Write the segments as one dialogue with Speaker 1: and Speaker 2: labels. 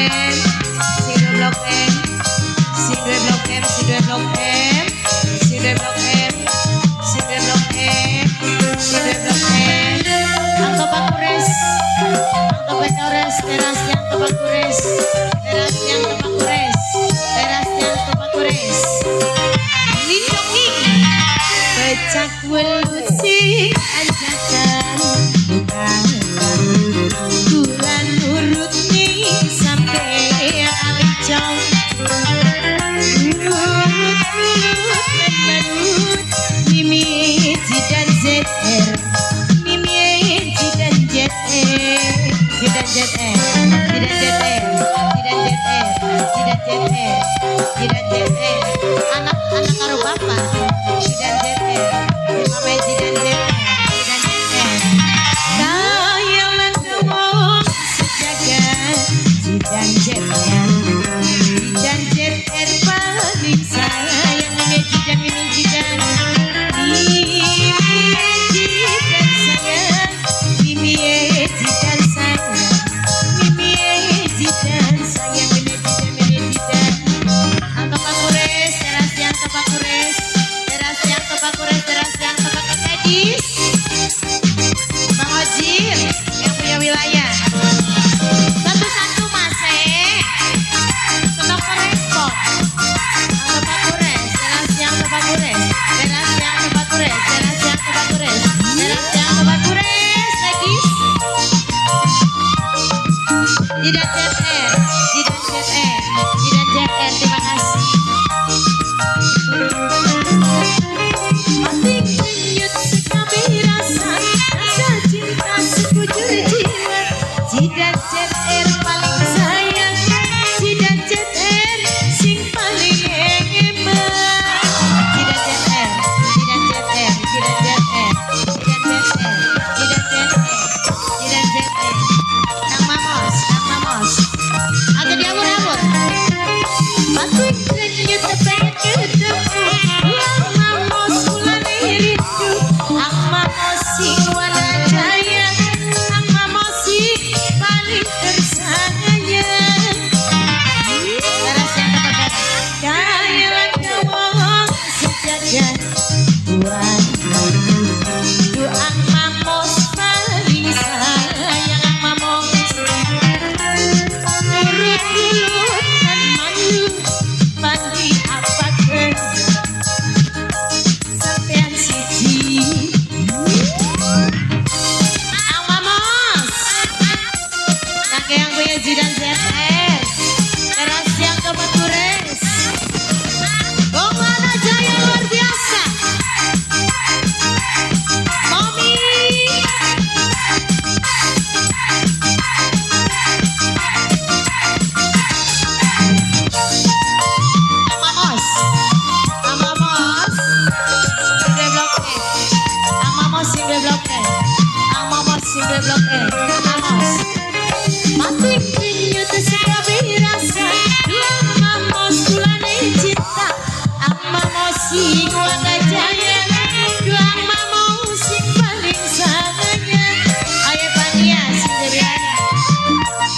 Speaker 1: M, sing duwe Blok M, sing duwe Blok M, sing duwe Blok M, sing duwe Blok M, sing duwe Blok M, sing duwe Blok M. Ang Topakures, ang Topakures, teras yang Topakures, teras yang Topakures, teras yang Topakures. Lindungi pecak welut sing anjakan bukan kula nurut nih sampai alicong nurut nurut manut Mimi Jidan ZR, Mimi Jidan ZR, Jidan ZR, Jidan ZR, Jidan ZR, Jidan ZR, Jidan ZR, anak-anak karo bapak Jidan ZR, Mama Jidan ZR, Jidan ZR kaya wong sejagat Jidan ZR, Jidan ZR paling sayang. Mimi Jidan, Mimi Jidan, Mimi Jidan sayang, Mimi Jidan sayang, Mimi Jidan sayang, Mimi Jidan, Mimi Jidan. Ang Topakures, teras yang Topakures, teras yang Topakures, teras yang Topakures, ladies. Bang Ojil yang punya wilayah. Satu-satu, Mas. Kenapa repot? Ang Topakures, teras yang Topakures, teras yang Topakures, teras yang Topakures, teras yang Topakures, ladies. Jidan ZR, Jidan ZR, Jidan ZR, terima kasih. Mati denyut sekabeh rasa, rasa cinta sekujur jiwa. Jidan ZR paling sayang, Jidan ZR sing paling eman. Jidan ZR, Jidan ZR, Jidan ZR, Jidan ZR, Jidan ZR, Jidan ZR. Nang Mamos, Nang Mamos. Aja diabur-abur. Mati denyut pengen ketemu. Ang Mamos mulane rindu. Ang Mamos sing wana jaya. Ang Mamos sing paling tersayang. Teras yang kepada kaya wong sejagat buat Ang Mamos paling sayang. Ang Mamos nurut mulut dan malu mandi apa ke sampean siji. Ang Mamos kakek yang punya Jidan ZR, teras yang Topakures, Komana Jaya luar biasa. Mami. Ang Mamos, Ang Mamos sing duwe Blok E, Ang Mamos sing duwe Blok E, Ang Mamos sing duwe Blok E, Ang Mamos. Mati denyut sekabeh rasa. Ang Mamos kulane cinta. Ang Mamos sing wana jaya. Ang Mamos sing paling sayang. Ayo Pania sing wilayah.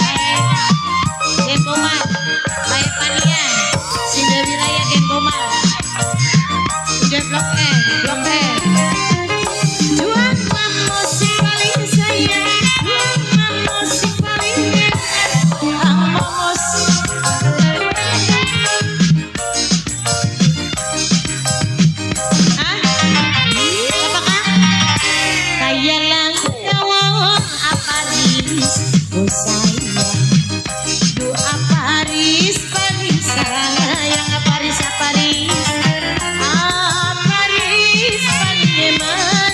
Speaker 1: Eh, Geng Komar. Ayo Pania sing wilayah Geng Komar. Sing Blok E, Blok E. Juang Mamos sing paling sayang. Juang Mamos sing paling enak. Ang Mamos. Ah? Apa kah? Kaya lang wong Paris. Oh sayang. Doa Paris paling sayang. Paris, Paris. Ah, Paris paling eman.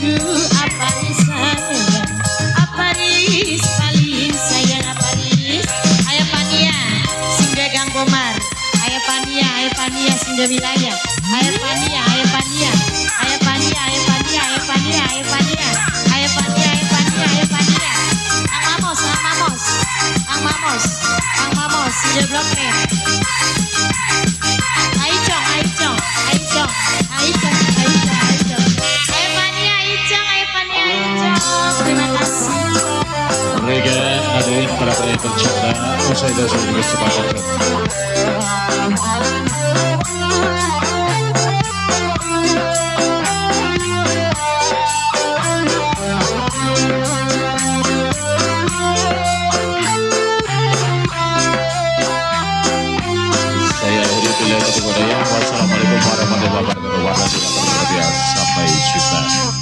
Speaker 1: Doa Paris sayang. Ah, Paris paling sayang. Ah, Paris. Ayo Pania sing duwe Gang Komar. Ayo Pania, ayo Pania sing duwe wilayah. Ayo Pania, ayo Pania. Ayo Pania, ayo Pania, ayo Pania, ayo Pania. Ayo Pania, ayo Pania, ayo Pania. Ang Mamos, Ang Mamos. Ang Mamos, Ang Mamos sing duwe Blok E. Aichong, Aichong, Aichong, Aichong, Aichong, Aichong. Ayo Pania, Aichong, ayo Pania, Aichong. Terima kasih.
Speaker 2: Regen, aduh. para penyanyi tercinta. Usai itu saya juga sepakat. Saya akhiri bila. Wassalamualaikum warahmatullahi wabarakatuh. Sampai jumpa.